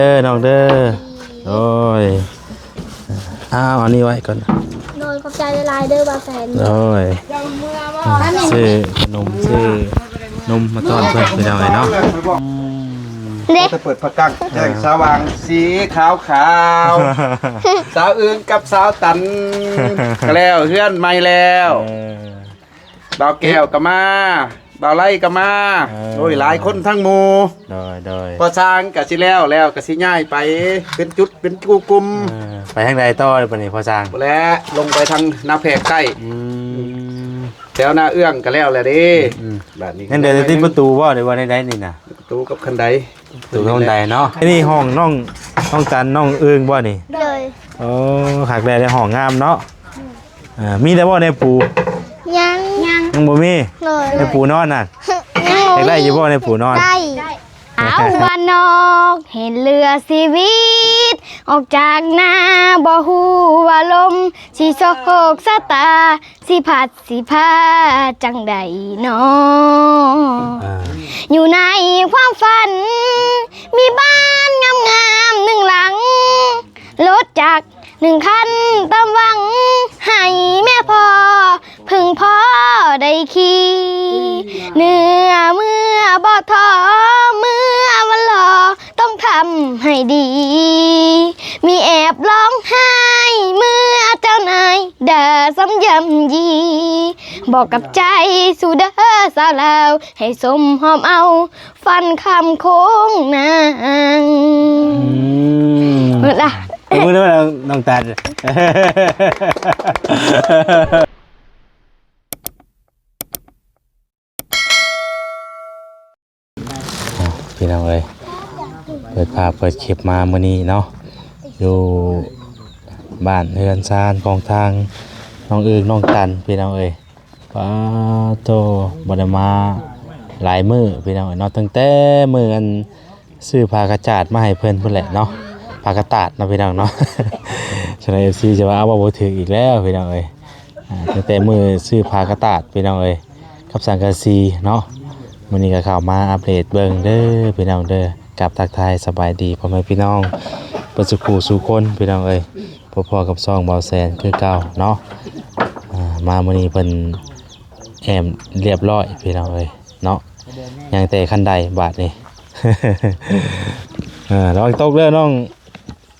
ເດີນ້ອງເດີ. ໂດຍ ອ້າວ ເອົານີ້ໄວ້ກ່ອນ. ໂດຍ ຂອບໃຈຫຼາຍໆເດີບ່າວແສນ. ໂດຍ ຊື້ຂະໜົມ ຊື້ນົມມາຕ້ອນເພິ່ນ ພີ່ນ້ອງເອີຍເນາະ. ເດ້ ເຂົາຈະເປີດພະກັງແຈ້ງສະຫວ່າງສີຂາວໆ ສາວອຶ່ງກັບສາວຕັນ ກໍແລ້ວເຮືອນໃໝ່ແລ້ວ. ເອີ ບ່າວແກ້ວກໍມາ ບ່າວໄລກໍມາ. ເອີ ໂອ້ຍ ຫຼາຍຄົນທັງໝູ່. ໂດຍໆ ພໍ່ຊ້າງກໍຊິແລ້ວ ແລ້ວກໍຊິຍ້າຍໄປເປັນຈຸດເປັນກຸ່ມ. ເອີ ໄປທາງໃດຕໍ່ບັດນີ້ພໍ່ຊ້າງ? ພຸ້ນແຫຼະ ລົງໄປທາງນາແພກໃຕ້. ອືມ ແຖວນາເອື້ອງກໍແລ້ວແຫຼະເດ້. ອືມ ບາດນີ້ຍັງເຫຼືອແຕ່ຕິດປະຕູບໍ່ ຫຼືວ່າໃດໆນີ້ນະ? ປະຕູກັບຄັນໄດ. ປະຕູຄັນໄດເນາະ. ອັນນີ້ຫ້ອງນ້ອງ ນ້ອງຕັນ ນ້ອງອຶ່ງບໍ່ນີ້? ໂດຍ. ໂອ້ ຄັກແດ່ເດ້ ຫ້ອງງາມເນາະ. ອ່າ ມີແລ້ວບໍ່ແນວປູ? ຍັງ ຍັງ ຍັງບໍ່ມີ. ໂດຍ. ແນວປູນອນນະ ຍັງບໍ່ມີ. ຢາກໄດ້ຢູ່ບໍ່ແນວປູນອນ? ໄດ້. ອ້າວ ບ້ານນອກເຫັນເຫຼືອຊີວິດ ອອກຈາກນາບໍ່ຮູ້ວ່າລົມຊິໂຊກຊະຕາ ຊິພັດຊິພາຈັ່ງໃດນໍ. ອ່າ ຢູ່ໃນຄວາມຝັນ ມີບ້ານງາມໆໜຶ່ງຫຼັງ ລົດຈັກໜຶ່ງຄັນຕາມຫວັງ ໃຫ້ແມ່ພໍ່ເພິ່ງພໍໄດ້ຂີ່ ເນື້ອເມື່ອບໍ່ທໍ້ ເມື່ອວັນຫຼໍ່ຕ້ອງທຳໃຫ້ດີ ມີແອບຮ້ອງໄຫ້ ເມື່ອເຈົ້ານາຍດ່າຊ້ຳຢ້ຳຢີ ບອກກັບໃຈສູ່ເດີສາວລາວ ໃຫ້ສົມຫອມເອົາ ຝັນຄຳໂຄ້ງນາງ. ອືມ ເບິດລະ ເບິ່ງເດີນ້ອງ ນ້ອງຕັນ. ພີ່ນ້ອງເອີຍ ເປີດພາບເປີດຄລິບມາມື້ນີ້ເນາະ ຢູ່ບ້ານເຮືອນຊານຂອງທາງນ້ອງອຶ່ງ ນ້ອງຕັນ ພີ່ນ້ອງເອີຍ. ປາໂທ້ ບໍ່ໄດ້ມາຫຼາຍມື້ພີ່ນ້ອງເອີຍເນາະ ຕັ້ງແຕ່ມື້ອັນຊື້ຜ້າກະຈາດມາໃຫ້ເພິ່ນພຸ້ນແຫຼະເນາະ ຜ້າກະຕາດເນາະພີ່ນ້ອງເນາະ. ສະນັ້ນ ເອັຟຊີ ຈະວ່າເວົ້າບໍ່ຖືກອີກແລ້ວພີ່ນ້ອງເອີຍ. ອ່າ ຕັ້ງແຕ່ມື້ຊື້ຜ້າກະຕາດພີ່ນ້ອງເອີຍ ກັບສັງກະສີເນາະ. ມື້ນີ້ກໍເຂົ້າມາອັບເດດເບິ່ງເດີພີ່ນ້ອງເດີ ກັບທັກທາຍສະບາຍດີພໍ່ແມ່ພີ່ນ້ອງເບິດສູ່ຄູ່ສູ່ຄົນພີ່ນ້ອງເອີຍ. ພໍ້ໆກັບຊ່ອງບ່າວແສນຄືເກົ່າເນາະ. ອ່າ ມາມື້ນີ້ເພິ່ນແອ້ມລຽບຮ້ອຍພີ່ນ້ອງເອີຍເນາະ ຍັງແຕ່ຄັນໄດບາດນີ້. ເອີ ລະວັງຕົກເດີນ້ອງ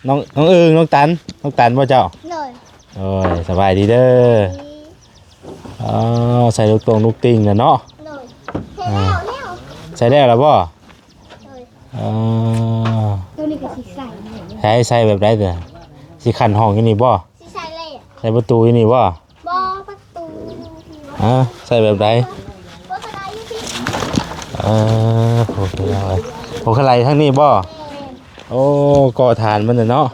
ນ້ອງ ນ້ອງອຶ່ງ ນ້ອງຕັນ ນ້ອງຕັນບໍ່ເຈົ້າ? ໂດຍ. ໂອ້ຍ ສະບາຍດີເດີ. ເອີ ໃສ່ລູກຕົງລູກຕິ່ງແລ້ວເນາະ. ໂດຍ ໃສ່ແລ້ວ ໃສ່ແລ້ວລະບໍ່? ໂດຍ. ເອີ ໂຕນີ້ກໍຊິໃສ່ ໃສ່ ໃສ່ແບບໃດເດີ? ຊິຂັ້ນຫ້ອງຢູ່ນີ້ບໍ່? ຊິໃສ່ແລ້ວ ໃສ່ປະຕູຢູ່ນີ້ບໍ່? ບໍ່ ປະຕູ ຮະ ໃສ່ແບບໃດ? ບໍ່ ສະໄລຢູ່ພີ້. ເອີ ໂອເຄເອົາໄວ້ ໂອ ສະໄລທາງນີ້ບໍ່? ແມ່ນ. ໂອ້ ກໍ່ຖານມັນນະເນາະ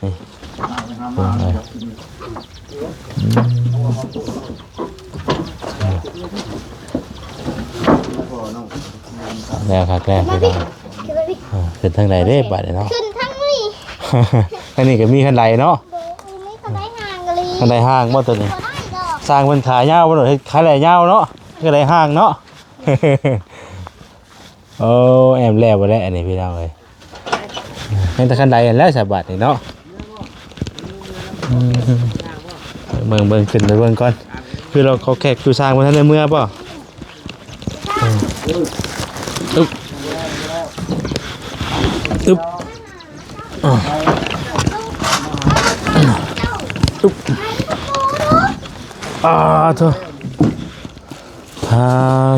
ນີ້ ອືມ ແລ້ວຄັກແລ້ວ ຂຶ້ນມາພີ້ ເອີ ຂຶ້ນທາງໃດເດ້ບາດນີ້ເນາະ? ຂຶ້ນທາງນີ້ ທາງນີ້ກໍມີຄັນໄດເນາະ. ໂດຍ ມີຄັນໄດຫ່າງອີ່ຫຼີ ຄັນໄດຫ່າງບໍ່ໂຕນີ້? ບໍ່ໄດ້ດອກ ຊ່າງເພິ່ນຂາຍາວບໍ່ໂດດ ເຮັດຄັນໄດຍາວເນາະ ຄັນໄດຫ່າງເນາະ. ໂອ້ ແອ້ມແລ້ວບໍ່ໄດ້ອັນນີ້ພີ່ນ້ອງເອີຍ ຍັງແຕ່ຄັນໄດຫັ້ນແຫຼະສະບາດນີ້ເນາະ. ອືມ ເບິ່ງ ເບິ່ງ ຂຶ້ນໄປເບິ່ງກ່ອນ ຄືລາວເຂົາແຂກຢູ່ຊ່າງບໍ່ທັນໄດ້ເມືອບໍ່? ອືມ ອຶບ ອຶບ ອາ ອາ ອາ ໂ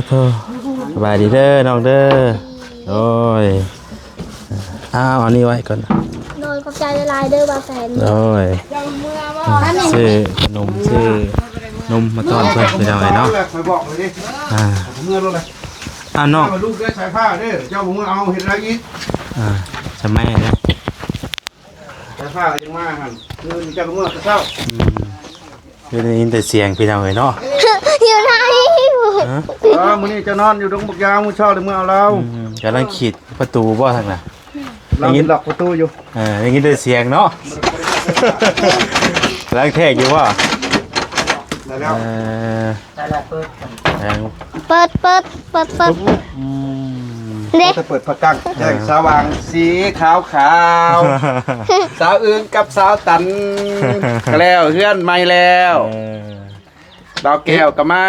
ທ້ ສະບາຍດີເດີນ້ອງເດີ. ໂດຍ ອ້າວ ເອົານີ້ໄວ້ກ່ອນ. ໂດຍ ຂອບໃຈຫຼາຍໆເດີບ່າວແສນ. ໂດຍ ຊື້ຂະໜົມ ຊື້ນົມມາຕ້ອນເພິ່ນ ພີ່ນ້ອງເອີຍເນາະ. ຂ້ອຍບອກເລີຍເດ້ ອ່າ ເມືອລົດເລີຍ. ອ້າວ ນ້ອງ ເຈົ້າລູກໄດ້ສາຍຟ້າເດີ ເຈົ້າບໍ່ເມືອເອົາເຮັດແນວໃດອີກ? ອ່າ ສະໄໝເນາະ ສາຍຟ້າຍັງມາຫັ້ນ ຄືເຈົ້າກໍເມືອແຕ່ເຊົ້າ. ອືມ ຄືໄດ້ຍິນແຕ່ສຽງ ພີ່ນ້ອງເອີຍເນາະ. ຢູ່ໃນ ຮະ? ອໍ ມື້ນີ້ເຈົ້ານອນຢູ່ດົງບັກຍາວ ມື້ເຊົ້າໄດ້ເມືອເອົາລາວ. ອືມ ກຳລັງຂີດປະຕູບໍ່ທາງນັ້ນ? ລາວໄດ້ຍິນ ໄປລັອກປະຕູຢູ່. ເອີ ໄດ້ຍິນແຕ່ສຽງເນາະ. ກຳລັງແທກຢູ່ບໍ່? ໄດ້ແລ້ວ ເອີ ໄດ້ແລ້ວ ເປີດ ເປີດ ເປີດ ເປີດ ເປີດ. ອືມ ເດ້ ພໍແຕ່ເປີດພະກັ້ງ ແຈ້ງສະຫວ່າງສີຂາວຂາວ ສາວອຶ່ງກັບສາວຕັນ ກໍແລ້ວເຮືອນໃໝ່ແລ້ວ ເອີ ບ່າວແກ້ວກໍມາ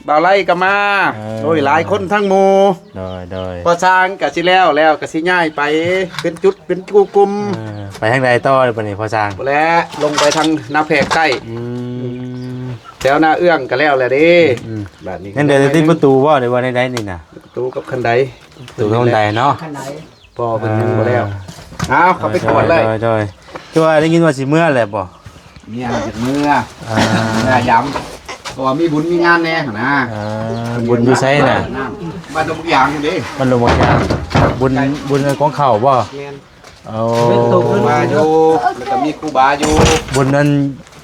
ບ່າວໄລກໍມາ ເອີ ໂອ້ຍ ຫຼາຍຄົນທັງໝູ່ ໂດຍ ໂດຍ ພໍ່ຊ້າງກໍຊິແລ້ວ ແລ້ວກໍຊິຍ້າຍໄປເປັນຈຸດເປັນກຸ່ມ ເອີ ໄປທາງໃດຕໍ່ບັດນີ້ພໍ່ຊ້າງ? ພຸ້ນແຫຼະ ລົງໄປທາງນາແພກໃຕ້ ອືມ ແຖວນາເອື້ອງກໍແລ້ວແຫຼະເດ້ ອືມ ບາດນີ້ຍັງເຫຼືອແຕ່ຕິດປະຕູບໍ່ ຫຼືວ່າໃດໆນີ້ນະ? ປະຕູກັບຄັນໄດ ປະຕູກັບຄັນໄດເນາະ ພໍ່ເພິ່ນຍັງບໍ່ແລ້ວ ເອີ ເອົາ ເຂົ້າໄປກວດເລີຍ ໂດຍ ໂດຍ ໂດຍ ຄືວ່າໄດ້ຍິນວ່າຊິເມືອແຫຼະບໍ່? ເມຍຢາກເມືອ ອ່າ ເມືອຢາມ ເພາະວ່າມີບຸນມີງານແດ່ຫັ້ນນະ ເອີ ບຸນຢູ່ໃສນະ? ບ້ານດອງບັກຢາງນີ້ເດ້ ບ້ານດອງບັກຢາງ ບຸນ ບຸນກອງເຂົ້າບໍ່? ແມ່ນ ໂອ້ ມາຢູ່ ແລ້ວກໍມີຄູບາຢູ່ ບຸນນັ້ນ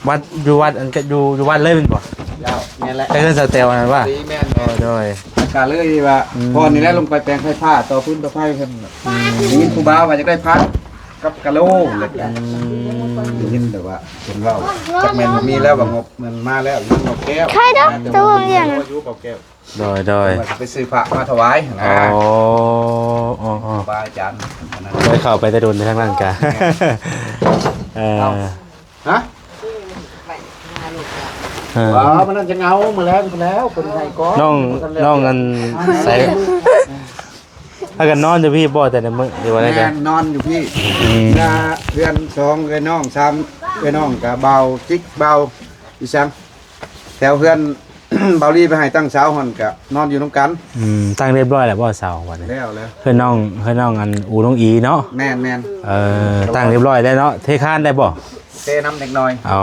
ວັດ ຢູ່ວັດ ອັນ ຢູ່ ຢູ່ວັດເລີຍແມ່ນບໍ່? ເຈົ້າ ແມ່ນແຫຼະ ໃກ້ເຮືອນສາວແຕວນັ້ນວ່າ ແມ່ນ ໂດຍ ແລ້ວກໍເລີຍວ່າ ອືມ ພໍ່ນີ້ແຫຼະລົງໄປແປງໄຟຟ້າ ຕໍ່ຟືນຕໍ່ໄຟເພິ່ນ ອືມ ໄດ້ຍິນຄູບາວ່າຢາກໄດ້ພະກັບກະໂຫຼ ແລ້ວກໍ ອືມ ໄດ້ຍິນແຕ່ວ່າເພິ່ນເວົ້າ ຈັກແມ່ນບໍ່ມີແລ້ວວ່າງົບ ເງິນມາແລ້ວ ເງິນງົບແກ້ວ ໃຄດອກ ຕົວຢ່າງ ຢູ່ເບົາແກ້ວ ໂດຍ ໂດຍ ວ່າຈະໄປຊື້ພະມາຖວາຍນະ ອໍ ອໍ ອໍ ຄູບາອາຈານ ໄດ້ເຂົ້າໄປແຕ່ດົນທາງນັ້ນກະ ເອີ ຮະ ເອີ ອໍ ມັນນັ້ນຈະເຫງົາ ມື້ແລງພຸ້ນແລ້ວ ເພິ່ນໃຫ້ກ່ອນ ນ້ອງ ນ້ອງອັນໃສ ພາກັນນອນຢູ່ພີ້ບໍ່ແຕ່ລະມື້ ຫຼືວ່າໃດ? ແມ່ນ ນອນຢູ່ພີ້ ອືມ ເຮືອນສອງເອື້ອຍນ້ອງ ສາມເອື້ອຍນ້ອງ ກະບ່າວຈິກ ບ່າວອີສັງ ແຖວເຮືອນ ບ່າວລີໄປໃຫ້ຕັ້ງເສົາຫັ້ນກະນອນຢູ່ນຳກັນ ອືມ ຕັ້ງຮຽບຮ້ອຍແລ້ວບໍ່ເສົາບັດນີ້? ແລ້ວ ແລ້ວ ເຮືອນນ້ອງ ເຮືອນນ້ອງອັນອູ້ນ້ອງອີເນາະ ແມ່ນໆ ເອີ ຕັ້ງຮຽບຮ້ອຍແລ້ວເນາະ ເທຄານໄດ້ບໍ່? ເທນຳເລັກນ້ອຍ ອໍ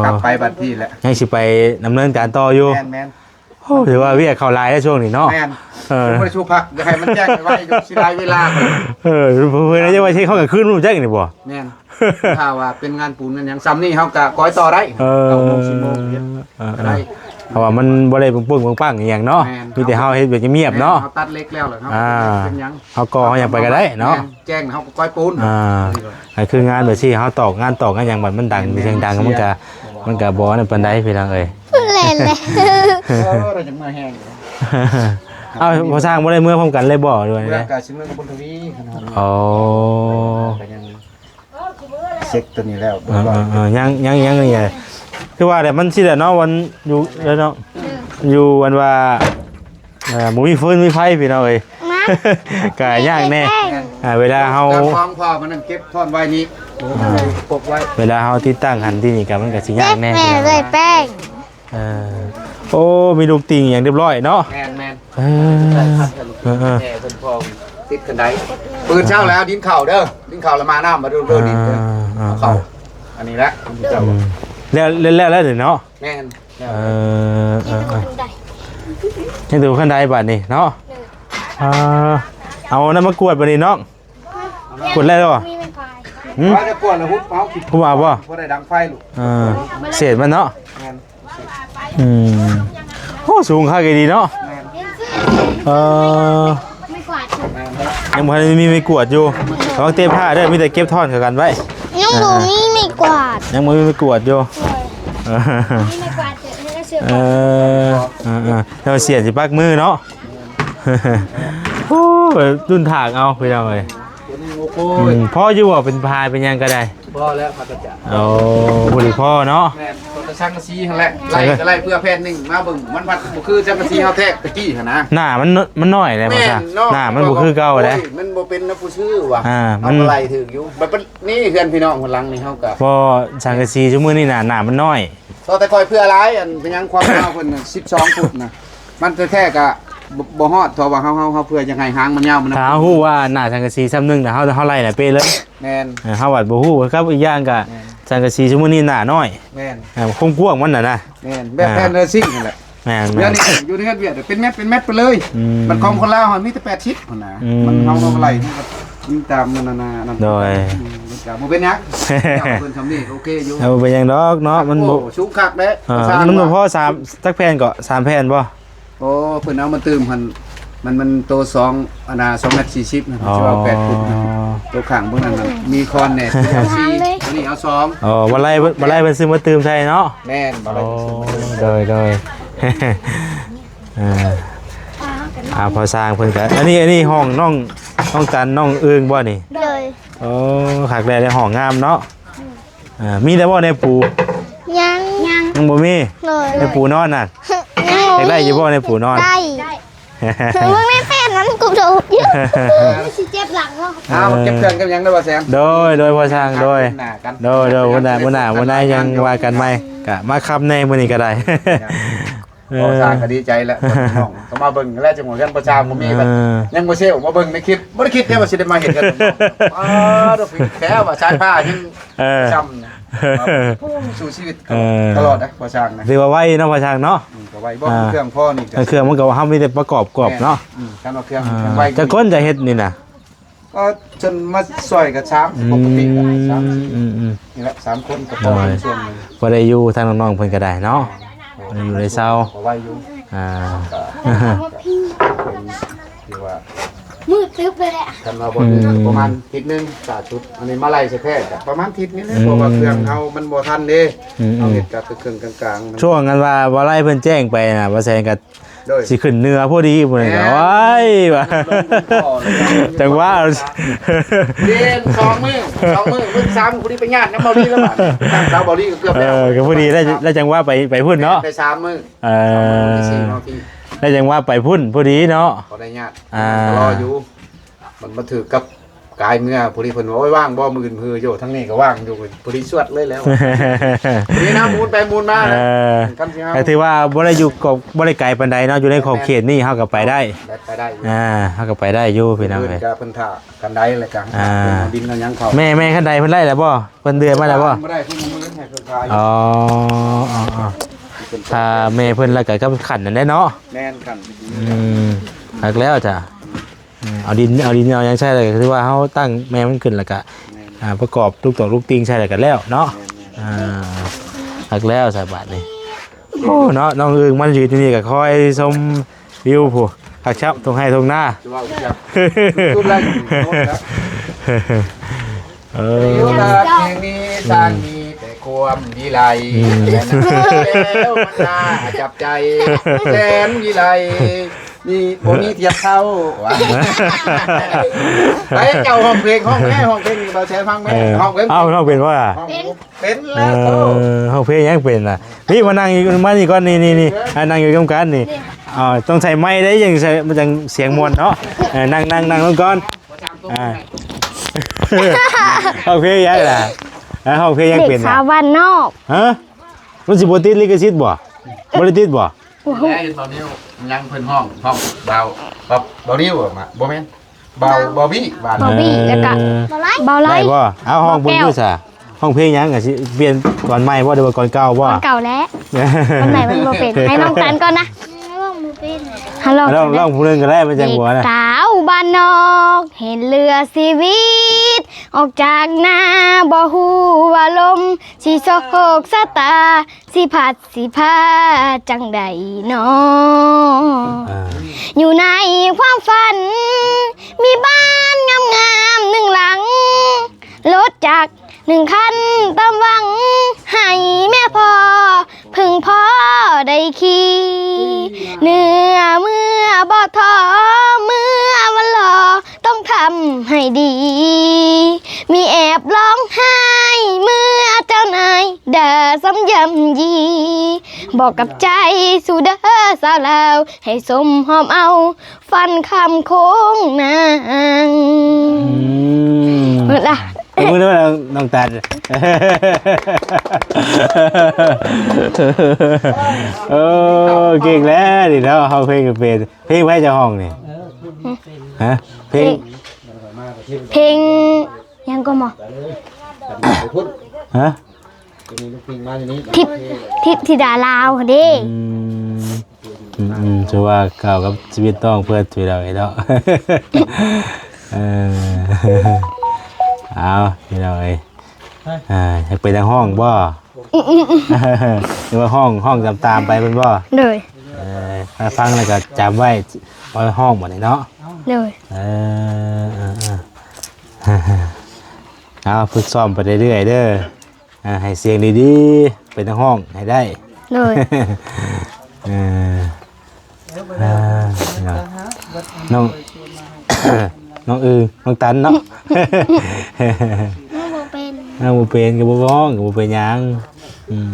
ກັບໄປບັດພີ້ແຫຼະ ຍັງຊິໄປດຳເນີນການຕໍ່ຢູ່ ແມ່ນໆ ໂອ້ ຖືວ່າວຽກເຂົາຫຼາຍໃນຊ່ວງນີ້ເນາະ ແມ່ນ ເອີ ບໍ່ໄດ້ຊູ່ພັກ ຢາກໃຫ້ມັນແຈ້ງໄວໆ ຊິຫຼາຍເວລາ ເອີ ເພິ່ນວ່າຊິເຮັດເຂົ້າກາງຄືນ ຮູ້ຈັກນີ້ບໍ່? ແມ່ນ ຖ້າວ່າເປັນງານປູນງານຫຍັງຊ່ຳນີ້ ເຮົາກະກອຍຕໍ່ໄດ້ ເອີ ເກົ້າໂມງ ສິບໂມງເຮັດ ເອີ ກໍໄດ້ ເພາະວ່າມັນບໍ່ໄດ້ປຶ້ງໆປັງໆອີ່ຫຍັງເນາະ ແມ່ນ ມີແຕ່ເຮົາເຮັດແບບງຽບໆເນາະ ແມ່ນ ເຮົາຕັດເຫຼັກແລ້ວ ເຮົາ ອ່າ ເຮັດເປັນຫຍັງ ເຮົາກໍ່ເຮົາຫຍັງໄປກໍໄດ້ເນາະ ແມ່ນ ແຈ້ງເຮົາກໍກອຍປູນ ອ່າ ໃຫ້ຄືງານແບບທີ່ເຮົາຕອກງານຕອກງານຫຍັງ ບັດມັນດັງ ແມ່ນ ມີສຽງດັງ ແມ່ນ ມັນກະ ມັນກະບໍ່ອັນນັ້ນປານໃດພີ່ນ້ອງເອີຍ ເອີ ເຮົາຈະມາແຮງ ເອົ້າ ພໍ່ຊ້າງບໍ່ໄດ້ເມືອພ້ອມກັນເລີຍບໍ່ ຫຼືວ່າໃດ? ເມືອກະຊິເມືອກັບບຸນທະວີ ອໍ ກະຍັງ ເຊັກຕົວນີ້ແລ້ວ ເອີ ເອີ ເອີ ຍັງ ຍັງ ຍັງນີ້ ຄືວ່າແຫຼະ ມັນຊິແຫຼະເນາະ ວັນຢູ່ເນາະ ຢູ່ອັນວ່າ ເອີ ບໍ່ມີຟືນມີໄຟພີ່ນ້ອງເອີຍ ກະຍາກແດ່ ອ່າ ເວລາເຮົາ ຂອງພໍ່ມັນນັ້ນເກັບທ້ອນໄວ້ນີ້ ອ່າ ປົກໄວ້ ເວລາເຮົາຕິດຕັ້ງຫັ້ນທີ່ນີ້ກະ ມັນກະຊິຍາກແດ່ ແມ່ເລີຍແປ້ງ ເອີ ໂອ້ ມີລູກຕິ່ງຫຍັງຮຽບຮ້ອຍເນາະ ແມ່ນໆ ເອີ ເອີ ເອີ ແມ່ເພິ່ນພໍຕິດຄັນໄດ ມື້ເຊົ້າແລ້ວດິນເຂົ້າເດີ ດິນເຂົ້າແລ້ວມານ້ຳມາດູເດີ ອ່າ ດິນເດີ ອ່າ ເຂົ້າ ອ່າ ອັນນີ້ແຫຼະ ອືມ ແລ້ວ ແລ້ວ ແລ້ວເນາະ ແມ່ນ ເອີ ເອີ ເອີ ຍັງແຕ່ຄັນໄດບາດນີ້ເນາະ ອ່າ ເອົາອັນນັ້ນມາກວດບາດນີ້ນ້ອງ ກວດແລ້ວບໍ່? ຫືມ? ວ່າຈະກວດແລ້ວຮຸບເອົາ ຮຸບເອົາບໍ່? ບໍ່ໄດ້ດັງໄຟລູກ ເອີ ເສດມັນເນາະ ແມ່ນ ອືມ ໂອ້ ສູງຄັກອີ່ຫຼີເນາະ ແມ່ນ ເອີ ໄມ້ກວາດ ແມ່ນ ຍັງບໍ່ທັນມີໄມ້ກວາດຢູ່ ລະວັງເຕະຜ້າເດີ ມີແຕ່ເກັບທ້ອນເຂົ້າກັນໄວ້ ຍັງບໍ່ມີໄມ້ກວາດ ຍັງບໍ່ມີໄມ້ກວາດຢູ່ ເອີ ມີໄມ້ກວາດເດີ ໃຫ້ເສືອ ເອີ ເອີ ເອີ ແລ້ວສຽນຊິປັກມືເນາະ ໂອ້ຍ ດຸນຖາກເອົາພີ່ນ້ອງເອີຍ ໂອ້ ອືມ ພໍຢູ່ບໍ່ ເປັນພາຍເປັນຫຍັງກໍໄດ້ ພໍແລ້ວ ພາກະຈາດ ໂອ້ ບໍ່ໄດ້ພໍເນາະ ແມ່ນ ກໍສັງກະສີຫັ້ນແຫຼະ ໄລ່ກໍໄລ່ເພື່ອແຜ່ນໜຶ່ງມາເບິ່ງ ມັນພັດບໍ່ຄືສັງກະສີເຮົາແທກຕະກີ້ຫັ້ນນະ ໜ້າມັນ ມັນນ້ອຍແຫຼະ ແມ່ນເນາະ ໜ້າມັນບໍ່ຄືເກົ່າແຫຼະ ໂອ້ຍ ມັນບໍ່ເປັນນຳຜູ້ຊື້ວ່າ ອ່າ ມັນ ເຮົາກໍໄລ່ຖືກຢູ່ ບັດນີ້ເຮືອນພີ່ນ້ອງຄົນຫຼັງນີ້ເຮົາກໍ ບໍ່ ສັງກະສີຊຸມື້ນີ້ໜ້າ ໜ້າມັນນ້ອຍ ກໍແຕ່ຂ້ອຍເພື່ອຫຼາຍ ອັນເປັນຫຍັງຄວາມຍາວເພິ່ນສິບສອງຟຸດນະ ມັນແທ້ໆກະບໍ່ ບໍ່ຮອດ ເພາະວ່າເຮົາ ເຮົາ ເຮົາເພື່ອຢາກໃຫ້ຫາງມັນຍາວ ມັນ ຖ້າເຮົາຮູ້ວ່າໜ້າສັງກະສີຊ່ຳໜຶ່ງນະ ເຮົາ ເຮົາໄລ່ຫຼາຍເປເລີຍ ແມ່ນ ເອີ ເຮົາບັດບໍ່ຮູ້ ກັບອີກຢ່າງກະ ແມ່ນ ສັງກະສີຊຸມື້ນີ້ໜ້ານ້ອຍ ແມ່ນ ເອີ ຄວາມກວ້າງມັນນະນະ ແມ່ນ ແບບແຜ່ນເຣຊິງຫັ້ນແຫຼະ ແມ່ນໆ ດຽວນີ້ຢູ່ໃນເຮືອນຫວຽດເປັນແມັດ ເປັນແມັດໄປເລີຍ ອືມ ບັດຂອງຄົນລາວຫັ້ນມີແຕ່ແປດສິບຫັ້ນນະ ອືມ ມັນເຮົາ ເຮົາໄລ່ ມັນຕາມນັ້ນນະ ນັ້ນ ໂດຍ ອືມ ມັນກະບໍ່ເປັນຫຍັງ ເພິ່ນຊ່ຳນີ້ໂອເຄຢູ່ ເອີ ບໍ່ເປັນຫຍັງດອກເນາະ ມັນບໍ່ ໂອ້ ສູງຄັກເດ້ ເອີ ມັນບໍ່ພໍສາມ ຈັກແຜ່ນເກາະ ສາມແຜ່ນບໍ່? ໂອ້ ເພິ່ນເອົາມາຕື່ມຫັ້ນ ມັນ ມັນໂຕສອງ ອັນນ່າ ສອງແມັດສີ່ສິບນະ ອໍ ຊິເອົາແປດຟຸດນະ ໂຕຂ້າງເບິ່ງນັ້ນນະ ມີຄອນແດ່ ເອົາສີ່ ໂຕນີ້ເອົາສອງ ອໍ ບໍ່ໄລ່ ບໍ່ໄລ່ເພິ່ນຊື້ມາຕື່ມໃສ່ເນາະ ແມ່ນ ບໍ່ໄລ່ເພິ່ນຊື້ມາຕື່ມ ໂດຍ ໂດຍ ອ່າ ອ່າ ພໍ່ຊ່າງເພິ່ນກໍ ອັນນີ້ ອັນນີ້ຫ້ອງນ້ອງ ນ້ອງຕັນ ນ້ອງອຶ່ງບໍ່ນີ້? ໂດຍ. ໂອ້ ຄັກແລ້ວ ໄດ້ຫ້ອງງາມເນາະ. ອ່າ ມີແລ້ວບໍ່ແນວປູ? ຍັງ ຍັງ ຍັງບໍ່ມີ. ໂດຍ. ແນວປູນອນນະ ຍັງບໍ່ມີ. ຢາກໄດ້ຢູ່ບໍ່ແນວປູນອນ? ໄດ້ ເບິ່ງໃນແຜ່ນມັນກຸບໂດດຢູ່ ຊິເຈັບຫຼັງເນາະ. ອ້າວ ເກັບເຄື່ອງເກັບຫຍັງເດີ ບໍ່ແຊມ? ໂດຍ ໂດຍ ພໍ່ຊ່າງ ໂດຍ ໂດຍ ໂດຍ ມື້ໜ້າ ມື້ໜ້າ ມື້ໜ້າຍັງວ່າກັນໃໝ່ ກະມາຄຳແດ່ມື້ນີ້ກໍໄດ້. ເອີ ພໍ່ຊ່າງກໍດີໃຈແລ້ວ ນ້ອງກໍມາເບິ່ງແລ້ວ ຈັງວ່າເຮືອນພໍ່ຊ່າງບໍ່ມີ ເອີ ກໍຍັງບໍ່ເຊວ ມາເບິ່ງໃນຄລິບ ບໍ່ໄດ້ຄິດເດ້ວ່າຊິໄດ້ມາເຫັນກັນ. ອ້າວ ດອກແທ້ວ່າສາຍຟ້າຍັງ ເອີ ຊ້ຳ ເອີ ໂອ້ ສູ້ຊີວິດ ເອີ ຕະຫຼອດນະພໍ່ຊ່າງນະ. ຖືວ່າໄວເນາະພໍ່ຊ່າງເນາະ. ອືມ ກໍໄວບໍ່ ອ່າ ເຄື່ອງພໍນີ້ ເອີ ເຄື່ອງມັນກໍເຮົາມີແຕ່ປະກອບກອບເນາະ. ອືມ ຄັນວ່າເຄື່ອງ ອ່າ ໄວ ຈັກຄົນຈະເຮັດນີ້ນະ? ກໍຈົນມາຊ່ອຍກັນສາມ ອືມ ປົກກະຕິກໍສາມ ອືມໆ ນີ້ແຫຼະ ສາມຄົນກໍພໍ ໂດຍ ເປັນສ່ວນໜຶ່ງ ພໍໄດ້ຢູ່ ທາງນ້ອງໆເພິ່ນກໍໄດ້ເນາະ ພໍໄດ້ຢູ່ໄດ້ເຊົາ ກໍໄວຢູ່. ອ່າ ກໍ ກໍເປັນ ຖືວ່າມືດຕຶບເລີຍແຫຼະ ຄັນວ່າບໍ່ຖືກ ອືມ ປະມານທິດໜຶ່ງ ສາທຸດ ອັນນີ້ມາໄລ່ໃສ່ແທ້ກໍປະມານທິດນີ້ແຫຼະ ອືມ ເພາະວ່າເຄື່ອງເຮົາມັນບໍ່ທັນເດ້. ອືມໆ ເຮົາເຮັດກັບເຄື່ອງກາງໆ ມັນ ຊ່ວງອັນວ່າບໍ່ໄລ່ເພິ່ນແຈ້ງໄປນະ ບໍ່ແຊງກໍ ໂດຍ ຊິຂຶ້ນເໜືອພໍດີພຸ້ນ ແມ່ນ ກໍ ໂອ້ຍ ວ່າ ລົງຄອເລີຍ ຈັ່ງວ່າ ເດນສອງມື້ ສອງມື້ ມື້ທີ່ສາມ ພໍດີໄປຍາດນຳເບົາລີແລ້ວບາດນີ້ ທາງສາວເບົາລີກໍເກືອບແລ້ວ ເອີ ກໍພໍດີໄດ້ ໄດ້ຈັງຫວະໄປ ໄປພຸ້ນເນາະ. ໄປສາມມື້ ເອີ ສາມມື້ ສີ່ມື້ທີ່ ໄດ້ຈັງຫວະໄປພຸ້ນພໍດີເນາະ ພໍໄດ້ຍາດ ອ່າ ກໍລໍຢູ່ ມັນມາຖືກກັບກາຍເມືອ ພໍດີເພິ່ນວ່າ ໂອ້ຍ ວ່າງບໍ່ ມື້ອື່ນ ມື້ ໂຢ ທາງນີ້ກໍວ່າງຢູ່ ພໍດີຊວດເລີຍແລ້ວ ພໍດີນະ ໝູນໄປໝູນມາ ເອີ ກໍຖືວ່າບໍ່ໄດ້ຢູ່ ກໍບໍ່ໄດ້ໄກປານໃດເນາະ ຢູ່ໃນຂອບເຂດນີ້ເຮົາກໍໄປໄດ້ ໄດ້ ໄປໄດ້ຢູ່ ອ່າ ເຮົາກໍໄປໄດ້ຢູ່ພີ່ນ້ອງເອີຍ. ກໍເພິ່ນຖ້າກັນໄດ້ແລ້ວກໍ ອ່າ ເອົາດິນເອົາຫຍັງເຂົ້າ ແມ່ ແມ່ຄັນໄດເພິ່ນໄດ້ແລ້ວບໍ່? ເພິ່ນເດືອນມາແລ້ວບໍ່? ບໍ່ໄດ້ ເພິ່ນຍັງບໍ່ໄດ້ໃຫ້ເພິ່ນຂາຍຢູ່ ອໍ ອໍ ອໍ ຖ້າແມ່ເພິ່ນແລ້ວກໍກັບຂັນນັ້ນແຫຼະເນາະ ແມ່ນ ຂັນ ອືມ ຄັກແລ້ວຈ້ະ. ອືມ ເອົາດິນ ເອົາດິນເອົາຫຍັງໃສ່ ແລ້ວກໍຄືວ່າເຮົາຕັ້ງແມ່ມັນຂຶ້ນ ແລ້ວກໍ ແມ່ນ ອ່າ ປະກອບລູກຕອກລູກຕິ່ງໃສ່ ແລ້ວກໍແລ້ວເນາະ ແມ່ນໆ ອ່າ ຄັກແລ້ວສະບາດນີ້. ໂອ້ ເນາະ ນ້ອງອຶ່ງມາຢືນຢູ່ນີ້ກໍຄອຍຊົມວິວພຸ້ນ ຄັກຄັບ ທົ່ງໄຮ່ທົ່ງນາ ຈະເວົ້າອີກແລ້ວ ເອີ ຢູ່ລາດແຫ່ງນີ້ ຊ່າງມີແຕ່ຄວາມວິໄລ ອືມ ແລ້ວມັນໜ້າຈັບໃຈ ແສນວິໄລ ນີ້ ບໍ່ມີທຽບເທົ່າວ່າ ໃຜເຈົ້າຮ້ອງເພງ ຮ້ອງແດ່ ຮ້ອງເພງນີ້ ບ່າວແສນຟັງແດ່ ເອີ ຮ້ອງເພງ ເອົ້າ ຮ້ອງເປັນບໍ່ລະ? ເປັນ ເປັນແລ້ວ ເອີ ໂອ້ ຮ້ອງເພງຍັງເປັນນະ ພີ່ມານັ່ງຢູ່ ມານີ້ກ່ອນ ນີ້ ນີ້ ນີ້ ອ່າ ນັ່ງຢູ່ນຳກັນນີ້ ອ່າ ຕ້ອງໃຊ້ໄມເດ້ ຈັ່ງໃຊ້ ມັນຈັ່ງສຽງມ່ວນເນາະ ເອີ ນັ່ງ ນັ່ງ ນັ່ງລົງກ່ອນ ອ່າ ຮ້ອງເພງຍັງລະ? ອ່າ ຮ້ອງເພງຍັງເປັນນະ? ເດັກສາວບ້ານນອກ ຮະ? ມັນຊິບໍ່ຕິດລິຂະສິດບໍ່? ບໍ່ໄດ້ຕິດບໍ່? ໂອ້ໂຫ ແລ້ວຕອນນີ້ຍັງເພິ່ນຮ້ອງ ຮ້ອງບ່າວ ບ່າວ ບ່າວນິວມາ ບໍ່ແມ່ນ ບ່າວ ບ່າວບີ້ ບ່າວບີ້ ເອີ ແລ້ວກະ ເອີ ບ່າວໄລ ໄດ້ບໍ່? ເອົາ ຮ້ອງເບິ່ງດູຊະ ຮ້ອງເພງຫຍັງ? ກະຊິປ່ຽນກ່ອນໃໝ່ບໍ່ ຫຼືວ່າກ່ອນເກົ່າບໍ່? ກ່ອນເກົ່າແຫຼະ ກ່ອນໃໝ່ມັນບໍ່ເປັນ ໃຫ້ນ້ອງຕັນກ່ອນນະ ຮ້ອງບໍ່ເປັນ ຮ້ອງ ຮ້ອງຜູ້ໜຶ່ງກໍໄດ້ ມັນຈັ່ງບໍ່ນະ ເດັກສາວບ້ານນອກ ເຫັນເຫຼືອຊີວິດ ອອກຈາກນາ ບໍ່ຮູ້ວ່າລົມ ຊິໂຊກຊະຕາ ຊິພັດຊິພາຈັ່ງໃດນໍ ອ່າ ຢູ່ໃນຄວາມຝັນ ມີບ້ານງາມໆໜຶ່ງຫຼັງ ລົດຈັກໜຶ່ງຄັນຕາມຫວັງ ໃຫ້ແມ່ພໍ່ເພິ່ງພໍໄດ້ຂີ່ ເໜືອເມືອບໍ່ທໍ ເມືອວັນລໍ ຕ້ອງທຳໃຫ້ດີ ມີແອບຮ້ອງໄຫ້ ເມື່ອເຈົ້ານາຍດ່າຊ້ຳຢ້ຳຢີ ບອກກັບໃຈສູ່ເດີສາວລາວ ໃຫ້ສົມຫອມເອົາ ຝັນຄຳໂຄ້ງນາງ ອືມ ເໝິດລະ ເອົາມືນຳນ້ອງຕານ ໂອ້ ເກັ່ງແລ້ວນີ້ເນາະ ຮ້ອງເພງກໍເປັນ ເພງໃຜເຈົ້າຮ້ອງນີ້? ຮະ? ເພງ ເພງຫຍັງກໍໝໍ? ຮະ? ທິບ ທິບທິດາລາວເດ້ ອືມ ອືມ ອືມ ຖືວ່າເຂົ້າກັບຊີວິດນ້ອງເພິ່ນ ພີ່ນ້ອງເອີຍເນາະ ເອີ ເອົາ ພີ່ນ້ອງເອີຍ ອ່າ ຢາກເປັນນັກຮ້ອງບໍ່? ຫຼືວ່າຮ້ອງ ຮ້ອງຕາມໆໄປແມ່ນບໍ່? ໂດຍ ເອີ ຟັງແລ້ວກໍຈຳໄວ້ ໄວ້ຮ້ອງບັດນີ້ເນາະ ໂດຍ ເອີ ເອີ ເອີ ເອົາ ຝຶກຊ້ອມໄປເລື້ອຍໆເດີ ອ່າ ໃຫ້ສຽງດີໆ ເປັນນັກຮ້ອງໃຫ້ໄດ້ ໂດຍ ເອີ ອ່າ ເນາະ ນ້ອງ ນ້ອງອຶ່ງ ນ້ອງຕັນເນາະ. ນ້ອງບໍ່ເປັນ ນ້ອງບໍ່ເປັນກໍບໍ່ຮ້ອງ ກໍບໍ່ເປັນຫຍັງ. ອືມ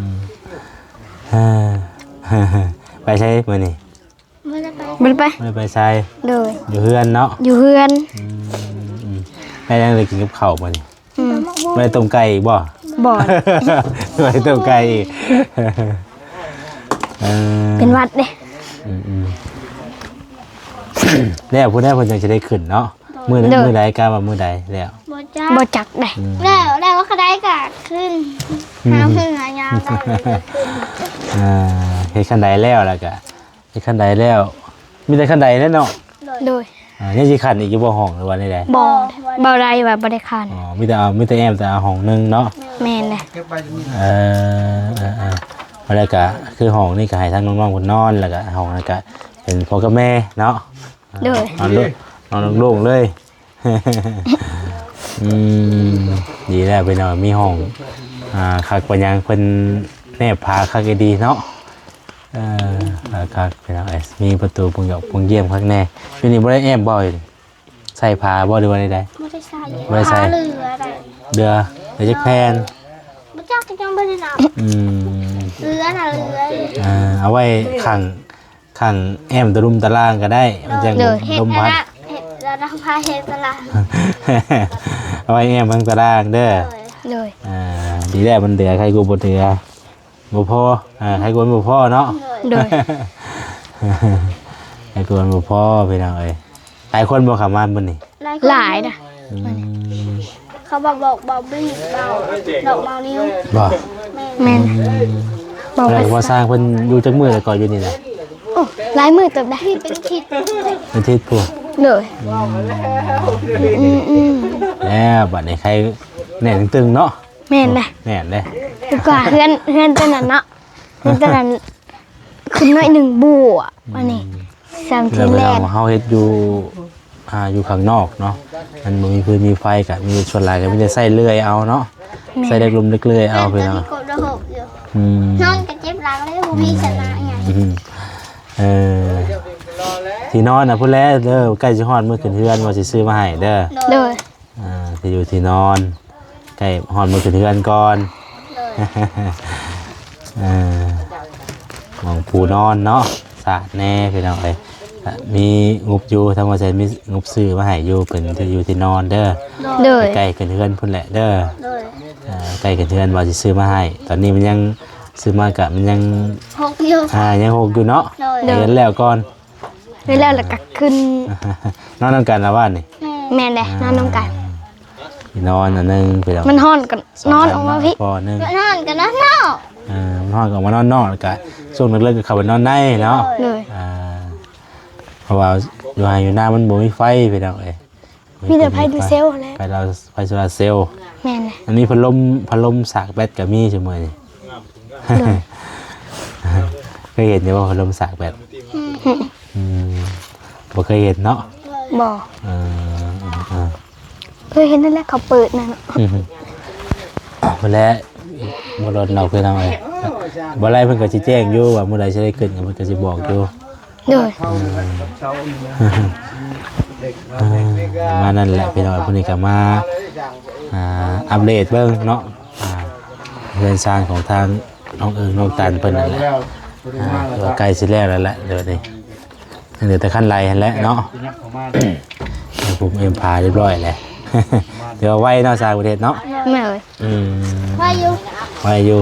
ໄປໃສມື້ນີ້? ບໍ່ໄດ້ໄປ ບໍ່ໄດ້ໄປ ບໍ່ໄດ້ໄປໃສ. ໂດຍ ຢູ່ເຮືອນເນາະ ຢູ່ເຮືອນ. ອືມ ອືມ ແມ່ຍັງໄດ້ກິນກັບເຂົ້າມື້ນີ້? ອືມ ບໍ່ໄດ້ຕົ້ມໄກ່ອີກບໍ່? ບໍ່ ບໍ່ໄດ້ຕົ້ມໄກ່ອີກ. ເອີ ເປັນຫວັດເດ້. ອືມ ອືມ ແລ້ວພຸ້ນແຫຼະ ເພິ່ນຈັ່ງຊິໄດ້ຂຶ້ນເນາະ. ມື້ໃດ ໂດຍ ມື້ໃດ ກະວ່າມື້ໃດແລ້ວ? ບໍ່ຈັກ ບໍ່ຈັກເດ້. ອືມ ແລ້ວ ແລ້ວວ່າຄັນໃດກະຂຶ້ນ ອືມ ຫາເຮືອຍາມໃດກະຂຶ້ນ. ອ່າ ເຮັດຄັນໄດແລ້ວ ແລ້ວກະເຮັດຄັນໄດແລ້ວ ມີແຕ່ຄັນໄດແຫຼະເນາະ. ໂດຍ ໂດຍ. ອ່າ ຍັງຊິຂັ້ນອີກຢູ່ບໍ່ ຫ້ອງ ຫຼືວ່າແນວໃດ? ບໍ່ ບໍ່ໄດ້ວ່າບໍ່ໄດ້ຂັ້ນ. ອໍ ມີແຕ່ ມີແຕ່ແອ້ມແຕ່ຫ້ອງໜຶ່ງເນາະ. ແມ່ນແຫຼະ. ເອີ ເອີ ເອີ ແລ້ວກະຄືຫ້ອງນີ້ກະໃຫ້ທາງນ້ອງໆເພິ່ນນອນ ແລ້ວກະຫ້ອງນັ້ນກະເປັນພໍ່ກັບແມ່ເນາະ. ໂດຍ ນອນໂລ- ນອນໂລ່ງໆເລີຍ. ອືມ ດີແລ້ວພີ່ນ້ອງ ມີຫ້ອງ ອ່າ ຄັກປານຫຍັງ ເພິ່ນແນບຜ້າຄັກອີ່ຫຼີເນາະ. ເອີ ຄັກໆ ພີ່ນ້ອງເອີຍ ມີປະຕູໂປ່ງຢອກໂປ່ງຢ້ຽມຄັກແນ່. ຢູ່ນີ້ບໍ່ໄດ້ແອ້ມບໍ່? ຢູ່ນີ້ໃສ່ຜ້າບໍ່ ຫຼືວ່າໃດໆ? ບໍ່ໄດ້ໃສ່ ບໍ່ໄດ້ໃສ່. ຜ້າເຫຼືອໄດ໋ ເຫຼືອ ເຫຼືອຈັກແຜ່ນ? ບໍ່ຈັກ ຍັງບໍ່ໄດ້ນັບ. ອືມ ເຫຼືອນະ ເຫຼືອ ເອີ ເອົາໄວ້ຂ້າງ ຂ້າງແອ້ມຕະລຸ່ມຕະລ່າງກໍໄດ້ ມັນຈັ່ງ ໂດຍ ລົມພັດ ເຮັດລະນະ ພາເຮັດຕະລ່າງ ເອົາໄວ້ແອ້ມທາງຕະລ່າງເດີ. ໂດຍ ໂດຍ. ອ່າ ດີແລ້ວ ມັນເຫຼືອ ໃຄກວ່າບໍ່ເຫຼືອ ບໍ່ພໍ ອ່າ ໃຄກວ່າບໍ່ພໍເນາະ. ໂດຍ ໂດຍ ໃຄກວ່າບໍ່ພໍ ພີ່ນ້ອງເອີຍ. ຫຼາຍຄົນບໍ່ເຂົ້າມາມື້ນີ້? ຫຼາຍນະ. ອືມ ເຂົາບອກ ບອກ ບອກບິ້ງ ເບົາ ດອກເບົານິວ ບໍ່? ແມ່ນ ແມ່ນ. ອືມ ເບົາ ແລ້ວກໍບໍ່ສ້າງເພິ່ນຢູ່ຈັກມື້ແລ້ວກໍຢູ່ນີ້ນະ? ໂອ້ ຫຼາຍມື້ເຕີບໄດ໋ ເປັນທິດ ເປັນທິດພຸ້ນ. ໂດຍ. ອືມ ອືມ ອືມ ແລ້ວບັດນີ້ໃຄແໜ້ນຕຶງເນາະ. ແມ່ນນະ ແມ່ນເດ້. ກວ່າເຮືອນ ເຮືອນຕົວນັ້ນເນາະ ເຮືອນຕົວນັ້ນ ຂຶ້ນໜ້ອຍໜຶ່ງບວກ ອືມ ອັນນີ້ ສາມ ແລ້ວເຮົາເຮັດຢູ່ ອ່າ ຢູ່ຂ້າງນອກເນາະ ມັນບໍ່ມີຟືນມີໄຟ ກະມີ ສ່ວນຫຼາຍກະມີແຕ່ໃຊ້ເລື່ອຍເອົາເນາະ. ແມ່ນ ໃຊ້ເຫຼັກຫຼົມເຫຼັກເລື່ອຍເອົາ ແມ່ນ ພີ່ນ້ອງ. ອືມ ນອນກະເຈັບຫຼັງເລີຍ ບໍ່ມີສະນະຫຍັງ. ອືມ ເອີ ທີ່ນອນນະພຸ້ນແຫຼະເດີ ໃກ້ຊິຮອດມື້ຂຶ້ນເຮືອນ ວ່າຊິຊື້ມາໃຫ້ເດີ. ໂດຍ ອ່າ ທີ່ຢູ່ທີ່ນອນ ໃກ້ຮອດມື້ຂຶ້ນເຮືອນກ່ອນ. ໂດຍ ເອີ ໝ່ອງປູນອນເນາະ ສະແດ່ພີ່ນ້ອງເອີຍ. ມີງົບຢູ່ ທາງບໍ່ແສນມີງົບຊື້ມາໃຫ້ຢູ່ ເປັນທີ່ຢູ່ທີ່ນອນເດີ. ໂດຍ ໃກ້ຂຶ້ນເຮືອນພຸ້ນແຫຼະເດີ. ໂດຍ ເອີ ໃກ້ຂຶ້ນເຮືອນວ່າຊິຊື້ມາໃຫ້ ຕອນນີ້ມັນຍັງ ຊື້ມາກະມັນຍັງຫົກຢູ່ ອ່າ ຍັງຫົກຢູ່ເນາະ. ໂດຍ ໃຫ້ເຮືອນແລ້ວກ່ອນ. ແລ້ວ ແລ້ວກໍຂຶ້ນ ນອນນຳກັນລະວ່ານີ້. ແມ່ນແຫຼະ ອ່າ ນອນນຳກັນ. ນອນອັນໜຶ່ງ ພີ່ນ້ອງ ມັນຮ້ອນກໍນອນອອກມາພີ້ ນອນກໍນອນນອກ. ເອີ ມັນຮ້ອນກໍອອກມານອນນອກ ແລ້ວກໍຊ່ວງເລິກໆກໍເຂົ້າໄປນອນໃນເນາະ. ໂດຍ ອ່າ ເພາະວ່າຢູ່ໄຮ່ຢູ່ນາມັນບໍ່ມີໄຟ ພີ່ນ້ອງເອີຍ. ມີແຕ່ໄຟໂຊລາເຊວຫັ້ນແຫຼະ ໄຟໂຊລາເຊວ. ແມ່ນແຫຼະ ມັນມີພັດລົມ ພັດລົມສາກແບັດກໍມີຊຸມື້ນີ້. ໂດຍ ເຄີຍເຫັນຢູ່ບໍ່ ພັດລົມສາກແບັດ? ອືມ ອືມ ບໍ່ເຄີຍເຫັນເນາະ. ບໍ່ ເອີ ເອີ ເຄີຍເຫັນນັ້ນແຫຼະ ເຂົາເປີດນັ້ນ. ອືມ ພຸ້ນແຫຼະ ບໍ່ດົນດອກ ພີ່ນ້ອງເອີຍ ບໍ່ໄດ້ ເພິ່ນກໍຊິແຈ້ງຢູ່ວ່າມື້ໃດຊິໄດ້ຂຶ້ນ ເພິ່ນກໍຊິບອກຢູ່. ໂດຍ ເອີ ປະມານນັ້ນແຫຼະພີ່ນ້ອງ. ມື້ນີ້ກໍມາ ອ່າ ອັບເດດເບິ່ງເນາະ ອ່າ ເຮືອນຊານຂອງທາງນ້ອງເອີງ ນ້ອງຕັນເພິ່ນນັ້ນແຫຼະ ອ່າ ກໍໃກ້ຊິແລ້ວແລ້ວແຫຼະ ດຽວນີ້ຍັງເຫຼືອແຕ່ຄັນໄລ່ຫັ້ນແຫຼະເນາະ. ເອີ ປຸ້ມເອັມພາຮຽບຮ້ອຍແລ້ວ ຖືວ່າໄວເນາະ ຊາວປະເທດເນາະ. ແມ່ນເອີຍ ອືມ ໄວຢູ່ ໄວຢູ່.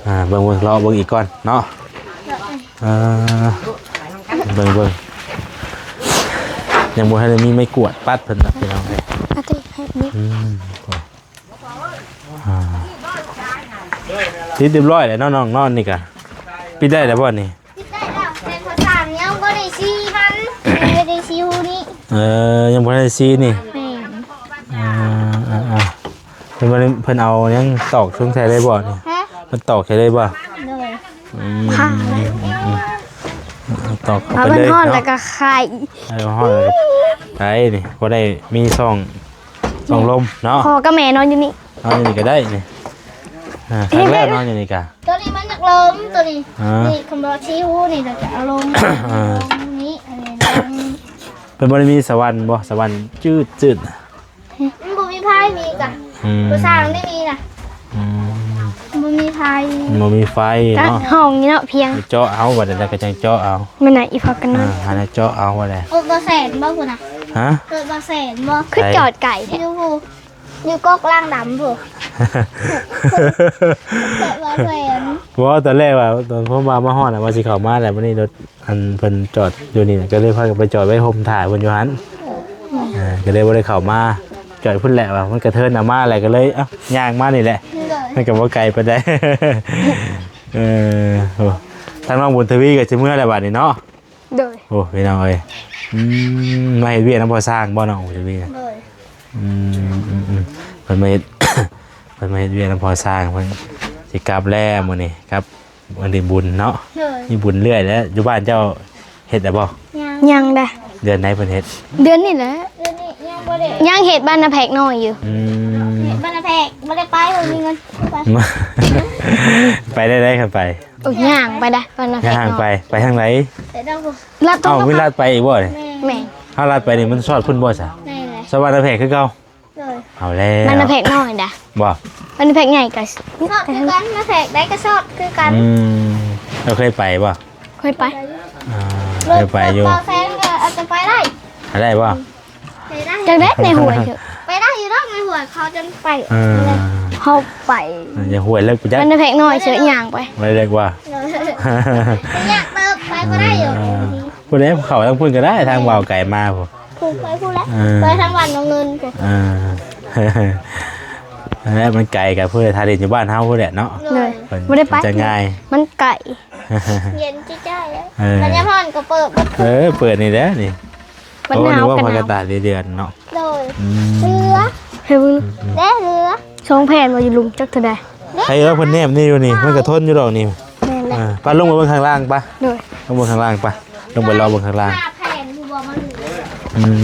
ອ່າ ເບິ່ງ ເບິ່ງ ລໍເບິ່ງອີກກ່ອນເນາະ. ເອີ ເບິ່ງ ເບິ່ງ ຍັງບໍ່ທັນໄດ້ມີໄມ້ກວາດປັດເພິ່ນນະ ພີ່ນ້ອງເອີຍ. ອາຕິໃຫ້ນີ້ ອືມ ອ່າ ຕິດຮຽບຮ້ອຍແລ້ວເນາະ ນ້ອງນອນນີ້ກະ ປິດໄດ້ແລ້ວບໍ່ນີ້? ປິດໄດ້ແລ້ວ ແຕ່ພໍ່ຊ່າງຍັງບໍ່ໄດ້ສີມັນ ຍັງບໍ່ໄດ້ສີຮູນີ້. ເອີ ຍັງບໍ່ໄດ້ສີນີ້. ແມ່ນ ອ່າ ອ່າ ອ່າ ເພິ່ນບໍ່ໄດ້ ເພິ່ນເອົາຫຍັງຕອກເທິງໃສ່ເລີຍບໍ່ນີ້? ຮະ? ເພິ່ນຕອກໃສ່ເລີຍບໍ່? ໂດຍ ອືມ ພັງເລີຍ ອືມ ອືມ ຕອກເຂົ້າໄປເລີຍເນາະ. ເອົາມັນຮ້ອນແລ້ວກໍໄຂ ເອີ ຮ້ອນແລ້ວກໍໄຂນີ້ ພໍໄດ້ມີຊ່ອງ ຊ່ອງລົມເນາະ. ພໍ່ກັບແມ່ນອນຢູ່ນີ້ ນອນຢູ່ນີ້ກໍໄດ້ນີ້. ອ່າ ຄັກແລ້ວ ນອນຢູ່ນີ້ກະ ຕົວນີ້ມັນຢາກລົມ ຕົວນີ້ ອ່າ ນີ້ຄຳວ່າຊີຮູ້ນີ້ ແລ້ວກໍເອົາລົງ ເອີ ນີ້ ອັນນີ້ ເພິ່ນບໍ່ໄດ້ມີສະຫວັນບໍ່? ສະຫວັນຈືດໆ ມັນບໍ່ມີໄຟ ມີກະ ອືມ ຜູ້ສ້າງໄດ້ມີນະ ອືມ ມັນບໍ່ມີໄຟ ມັນບໍ່ມີໄຟເນາະ ຫ້ອງນີ້ເນາະ ພຽງ ເຈາະເອົາ ບັດນັ້ນກໍຈັ່ງເຈາະເອົາ ແມ່ນນະ ອີພອກກັນນອນ ອ່າ ອັນນັ້ນເຈາະເອົາ ບັດນັ້ນ ລົດບໍ່ແສນບໍ່ພຸ້ນນະ ຮະ ລົດບໍ່ແສນບໍ່ ຄືຈອດໄກແທ້ ຢູ່ ຢູ່ກອກລ້າງດຳພຸ້ນ ແບບວ່າແຂວນ ບໍ່ ຕອນແລກວ່າ ຕອນຜົມວ່າມາຮອດນະ ວ່າຊິເຂົ້າມາແລ້ວ ບັດນີ້ລົດ ອັນເພິ່ນຈອດຢູ່ນີ້ນະ ກໍເລີຍພາກັນໄປຈອດໄວ້ຮົ່ມຖ້າເພິ່ນຢູ່ຫັ້ນ ເອີ ກໍເລີຍບໍ່ໄດ້ເຂົ້າມາ ຈອດພຸ້ນແຫຼະວ່າ ມັນກະເທີນເອົາມາແຫຼະ ກໍເລີຍ ເອົ້າ ຍ່າງມານີ້ແຫຼະ ໂດຍ ມັນກໍບໍ່ໄກປານໃດ ເອີ ໂອ້ ທາງນ້ອງບຸນທະວີກໍຊິເມືອແລ້ວບາດນີ້ເນາະ ໂດຍ ໂອ້ ພີ່ນ້ອງເອີຍ ອືມ ມາເຮັດວຽກນຳພໍ່ຊ້າງບໍ່ ນ້ອງບຸນທະວີ? ໂດຍ ອືມ ອືມ ອືມ ເພິ່ນມາເຮັດ ເພິ່ນມາເຮັດວຽກນຳພໍ່ຊ້າງ ເພິ່ນຊິກັບແລ້ວມື້ນີ້ ກັບມື້ນີ້ບຸນເນາະ ໂດຍ ມີບຸນເລື້ອຍແລ້ວ ຢູ່ບ້ານເຈົ້າເຮັດແລ້ວບໍ່? ຍັງ ຍັງເດ້ ເດືອນໃດເພິ່ນເຮັດ? ເດືອນນີ້ແຫຼະ ເດືອນນີ້ຍັງບໍ່ໄດ້ ຍັງເຮັດບ້ານນາແພກນ້ອຍຢູ່ ອືມ ເຮັດບ້ານນາແພກ ບໍ່ໄດ້ໄປ ບໍ່ມີເງິນ ໄປໄດ້ ໄດ້ຄັນໄປ ໂອ້ຍ ຍ່າງໄປໄດ້ ບ້ານນາແພກນ້ອຍ ຍ່າງໄປ ໄປທາງໃດ? ໄປທາງພຸ້ນ ລັດ ເອົ້າ ມີລັດໄປອີກບໍ່ນີ້? ແມ່ນ ເຮົາລັດໄປນີ້ມັນຊອດພຸ້ນບໍ່ຊະ? ແມ່ນແຫຼະ ຊອດບ້ານນາແພກຄືເກົ່າ? ໂດຍ ເອົາແລ້ວ ບ້ານນາແພກນ້ອຍນະ ບໍ່ ບ້ານນາແພກໃຫຍ່ກໍຊອດຄືກັນ ນາແພກໃດກໍຊອດຄືກັນ ອືມ ເຈົ້າເຄີຍໄປບໍ່? ເຄີຍໄປ ອ່າ ເຄີຍໄປຢູ່ ລົດເບົາແຊງກໍອາດຈະໄປໄດ້ ໄປໄດ້ບໍ່? ໄປໄດ້ ຈັ່ງໃດໃນຫ້ວຍເຖາະ ໄປໄດ້ຢູ່ດອກໃນຫ້ວຍ ເຂົາຈົນໄປ ເອີ ເຮົາໄປ ໃນຫ້ວຍເລິກໄປຈັກ ມັນແພກນ້ອຍເສີຍຍ່າງໄປ ໄປເລິກວ່າ ຍາກເຕີບ ໄປບໍ່ໄດ້ຢູ່ ເອີ ຜູ້ໃດເຂົ້າທາງພຸ້ນກໍໄດ້ ທາງເວົ້າໄກມາພຸ້ນ ພຸ້ນໄປພຸ້ນແຫຼະ ເອີ ໄປທາງບ້ານໜອງເງິນພຸ້ນ ເອີ ນັ້ນແຫຼະ ມັນໄກກໍເພື່ອຖ້າຫຼິ້ນຢູ່ບ້ານເຮົາພຸ້ນແຫຼະເນາະ ໂດຍ ເພິ່ນ ບໍ່ໄດ້ໄປ ຈະງ່າຍ ມັນໄກ ເຢັນຈ້າຍໆ ເອີ ບັດຍາມຮ້ອນກໍເປີດເບິດ ເອີ ເປີດນີ້ແຫຼະນີ້ ບັດໜາວກໍໜາວ ໂອ້ ນຶກວ່າພາກັນຕາກເດືອນເນາະ ໂດຍ ອືມ ເຫຼືອ ໃຫ້ເບິ່ງ ແດ່ເຫຼືອ ສອງແຜ່ນບໍ່ຢູ່ລຸ່ມຈັກເທົ່າໃດ ໃຫ້ວ່າເພິ່ນແນບນີ້ຢູ່ນີ້ ມັນກໍທົນຢູ່ດອກນີ້ ແມ່ນແຫຼະ ອ່າ ໄປລົງໄປເບິ່ງຂ້າງລ່າງປະ ໂດຍ ລົງເບິ່ງຂ້າງລ່າງປະ ລົງໄປລໍເບິ່ງຂ້າງລ່າງ ຫ້າແຜ່ນຢູ່ບໍ່ ມາຢູ່ ອືມ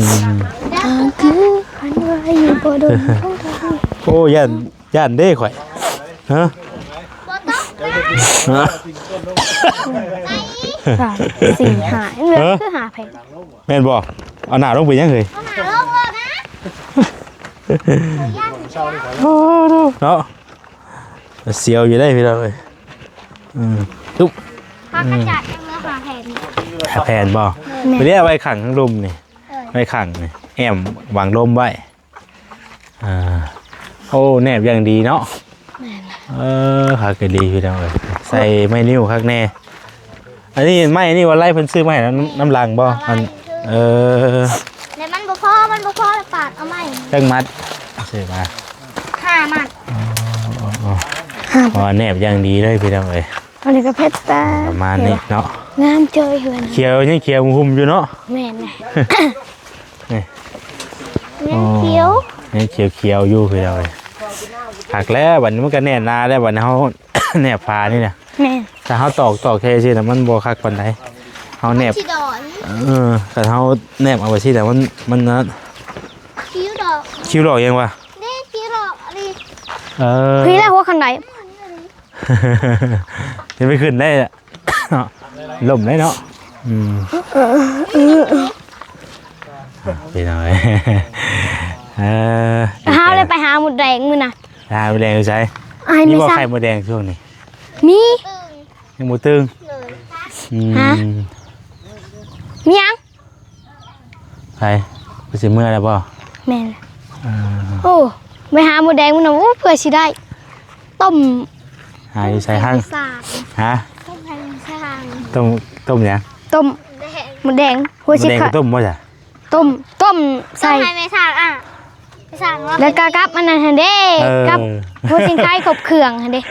ອ່າ ຄື ອັນວ່າຢູ່ບໍ່ດົນ ໂອ້ ຢ້ານ ຢ້ານເດ້ຂ້ອຍ ຮະ ບໍ່ຕ້ອງ ຮະ ສາມ ສີ່ ຫ້າ ເຫຼືອ ຮະ ຄືຫ້າແຜ່ນ ແມ່ນບໍ່? ເອົາໜ້າລົງໄປຫຍັງເຮີ້ຍ? ເອົາໜ້າລົງໂລດນະ ໂອ້ ເນາະ ສຽວຢູ່ເດ້ພີ່ນ້ອງເອີຍ ອືມ ຕຶບ ພາກກະຈັດຍັງເຫຼືອຫ້າແຜ່ນ ຫ້າແຜ່ນບໍ່? ແມ່ນ ໄປເລີຍ ເອົາໄວ້ຂ້າງທາງລຸ່ມນີ້ ເອີ ໄວ້ຂ້າງນີ້ ແອ້ມບັງລົມໄວ້ ອ່າ ໂອ້ ແນບຢ່າງດີເນາະ ແມ່ນ ເອີ ຄັກອີ່ຫຼີພີ່ນ້ອງເອີຍ ໃສ່ໄມ້ນິ້ວຄັກແນ່ ອັນນີ້ໄມ້ນີ້ວ່າໄລ່ເພິ່ນຊື້ມາໃຫ້ນຳ ນຳຫຼັງບໍ່? ອັນ ເອີ ແຕ່ມັນບໍ່ພໍ ມັນບໍ່ພໍ ປາດເອົາໃໝ່ ຈັກມັດ ຊື້ມາ ຫ້າມັດ ອໍ ອໍ ອໍ ຫ້າມັດ ອໍ ແນບຢ່າງດີເລີຍພີ່ນ້ອງເອີຍ ອັນນີ້ກໍເພັດຕາ ປະມານນີ້ເນາະ ງາມເຈີຍເຮືອນ ຂຽວ ຍັງຂຽວຫຸ່ມຢູ່ເນາະ ແມ່ນແຫຼະ ນີ້ ຍັງຂຽວ ອໍ ຍັງຂຽວໆຢູ່ພີ່ນ້ອງເອີຍ ຄັກແລ້ວ ບັດນີ້ມັນກໍແໜ້ນໜາແລ້ວ ບັດນີ້ເຮົາແນບຝານີ້ນະ ແມ່ນ ຖ້າເຮົາຕອກ ຕອກແຄ່ຊີ້ນະ ມັນບໍ່ຄັກປານໃດ ເຮົາແນບ ມັນຊິດອນ ເອີ ຄັນເຮົາແນບເອົາໄວ້ຊີ້ນະ ມັນ ມັນນັ້ນ ຄິວດອກ ຄິວດອກຫຍັງວະ? ເດ້ ຄິວດອກອັນນີ້ ເອີ ພີ້ແລ້ວຫົວຄັນໄດ ຈະໄປຂຶ້ນໄດ້ລະເນາະ ລົ້ມໄດ້ເນາະ ອືມ ພີ່ນ້ອງເອີຍ ເອີ ເຮົາໄດ້ໄປຫາມົດແດງມື້ນະ ຫາມົດແດງຢູ່ໃສ? ມີບໍ່ໄຂ່ມົດແດງຊ່ວງນີ້? ມີ ຍັງບໍ່ຕື່ງ ອືມ ຮະ ມີຫຍັງ? ໃຜ ເພິ່ນຊິເມືອແລ້ວບໍ່? ແມ່ນ ເອີ ໂອ້ ໄປຫາມົດແດງມັນນະ ໂອ້ ເພື່ອຊິໄດ້ຕົ້ມ ຫາຢູ່ໃສຫັ້ນ? ຮະ? ຕົ້ມ ຕົ້ມຫຍັງ? ຕົ້ມ ມົດແດງ ຫົວຊິ ມົດແດງກໍຕົ້ມບໍ່ຈ້ະ? ຕົ້ມ ຕົ້ມໃສ່ ຕົ້ມໃຫ້ແມ່ຊ້າງ ອ່ະ ແລ້ວກໍກັບອັນນັ້ນຫັ້ນເດ້ ເອີ ກັບຫົວຊິງໄຄຄົບເຄື່ອງຫັ້ນເດ້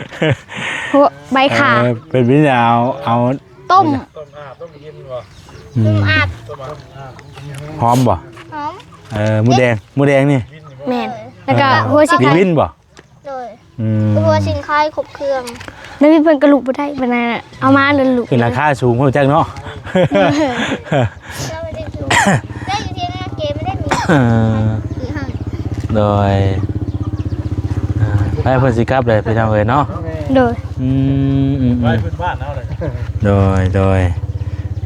ຫົວ ໃບຂ່າ ເອີ ເປັນວິນເອົາ ເອົາ ຕົ້ມ ອືມ ຕົ້ມອາບ ຫອມບໍ່? ຫອມ ເອີ ມົດແດງ ມົດແດງນີ້ ແມ່ນ ແລ້ວກໍ ເອີ ຫົວຊິງໄຄ ມີວິນບໍ່? ໂດຍ ອືມ ຫົວຊິງໄຄຄົບເຄື່ອງ ແລ້ວມີເພິ່ນກໍລຸກບໍ່ໄດ້ປານນັ້ນ ເອົາມາແລ້ວລຸກ ຂຶ້ນຫຼັງຄາສູງພຸ້ນຈັກເນາະ ແຕ່ຢູ່ທີ່ນັ້ນເກມບໍ່ໄດ້ມີ ເອີ ໂດຍ ອ່າ ໄປ ເພິ່ນຊິກັບແລ້ວພີ່ນ້ອງເອີຍເນາະ ໂດຍ ອືມ ອືມ ໄປ ອືມ ພື້ນບ້ານເຮົາເລີຍ ໂດຍ ໂດຍ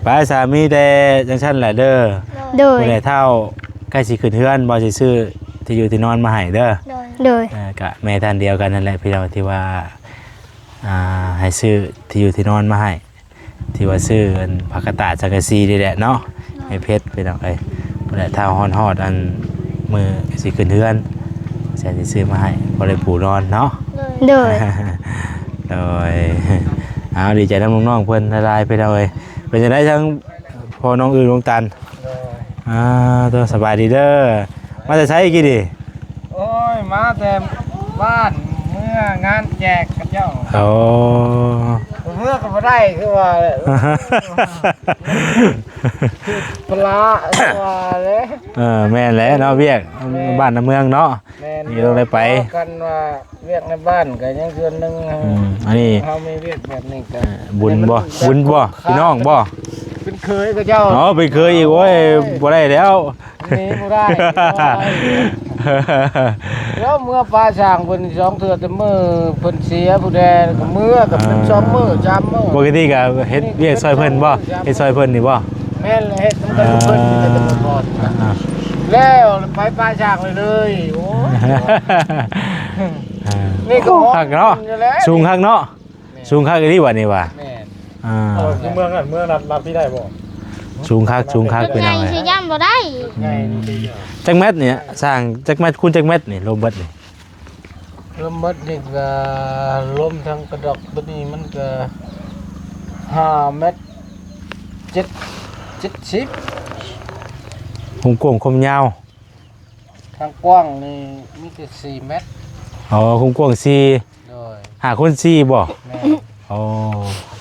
ໄປ ສາມີ ແຕ່ຈັ່ງຊັ້ນແຫຼະເດີ ໂດຍ ໂດຍ ຜູ້ໃດເຖົ້າໃກ້ຊິຂຶ້ນເຮືອນ ບໍ່ຊິຊື້ທີ່ຢູ່ທີ່ນອນມາໃຫ້ເດີ. ໂດຍ ໂດຍ ເອີ ກະແມ່ທ່ານດຽວກັນນັ້ນແຫຼະ ພີ່ນ້ອງ ທີ່ວ່າ ອ່າ ໃຫ້ຊື້ທີ່ຢູ່ທີ່ນອນມາໃຫ້ ທີ່ວ່າຊື້ອັນຜ້າກະຕາດສັງກະສີນີ້ແຫຼະເນາະ ໃຫ້ເພັດ ພີ່ນ້ອງເອີຍ. ຜູ້ໃດເຖົ້າຮອດ ຮອດອັນມື້ຊິຂຶ້ນເຮືອນ ແສນຊິຊື້ມາໃຫ້ ພໍໄດ້ປູນອນເນາະ. ໂດຍ ໂດຍ ເອົາ ດີໃຈນຳນ້ອງໆເພິ່ນຫຼາຍໆ ພີ່ນ້ອງເອີຍ. ເປັນຈັ່ງໃດທາງພໍ່ນ້ອງອຶ່ງ ນ້ອງຕັນ? ໂດຍ ອ່າ ໂຕ ສະບາຍດີເດີ. ມາແຕ່ໃສກີ້ນີ້? ໂອ້ຍ ມາແຕ່ບ້ານ ເມືອງານແຈກເຂົາເຈົ້າ. ໂອ້ ເມືອກໍບໍ່ໄດ້ຄືວ່າແຫຼະ ພາລະຄືວ່າແຫຼະ. ເອີ ແມ່ນແຫຼະເນາະ ວຽກ ແມ່ນ ບ້ານນຳເມືອງເນາະ. ແມ່ນ ນີ້ຕ້ອງໄດ້ໄປ ເວົ້າກັນວ່າວຽກໃນບ້ານກໍຍັງສ່ວນໜຶ່ງ. ອືມ ອັນນີ້ເຮົາມີວຽກແບບນີ້ກໍ ເອີ ບຸນບໍ່? ບຸນບໍ່? ພີ່ນ້ອງບໍ່? ເປັນເຂີຍເຂົາເຈົ້າ. ອໍ ເປັນເຂີຍອີກ. ໂອ້ຍ ບໍ່ໄດ້ແລ້ວ ໜີບໍ່ໄດ້ ດຽວເມືອປາຊ່າງເພິ່ນສອງເທື່ອ ແຕ່ມື້ເພິ່ນເສຍຜູ້ແດ່ກໍເມືອ ກໍເປັນ ອ່າ ສອງມື້ສາມມື້. ປົກກະຕິກໍເຮັດວຽກຊ່ອຍເພິ່ນບໍ່? ເຮັດຊ່ອຍເພິ່ນນີ້ບໍ່? ແມ່ນແຫຼະ ເຮັດນຳກັນກັບເພິ່ນ ອ່າ ເຮັດນຳກັນກ່ອນ ອ່າ ແລ້ວໄປປາຊ່າງເລີຍ. ໂອ້ຍ ອ່າ ນີ້ກໍ ໂອ້ ຄັກເນາະ ສູງຄັກເນາະ. ແມ່ນ ສູງຄັກອີ່ຫຼີຫວານີ້ຫວາ. ແມ່ນ ອ່າ ເອີ ຄືເມືອງນັ້ນ ເມືອງນັ້ນ ນັບທີ່ໄດ້ບໍ່? ສູງຄັກ ສູງຄັກ ເປັນຫຍັງ ຊິຢ້ຳບໍ່ໄດ້. ໃຫຍ່ນີ້ຕິ ຈັກແມັດນີ້ ສ້າງຈັກແມັດຄູນຈັກແມັດນີ້ ລວມເບິດນີ້? ລວມເບິດນີ້ກໍ ລວມທັງກະດອກຕົວນີ້ມັນກໍຫ້າແມັດເຈັດ ເຈັດສິບ ຄວາມກວ້າງຄວາມຍາວ. ທາງກວ້າງນີ້ມີແຕ່ສີ່ແມັດ. ອໍ ຄວາມກວ້າງສີ່. ໂດຍ ຫ້າຄູນສີ່ບໍ່? ແມ່ນ. ອໍ ໂອ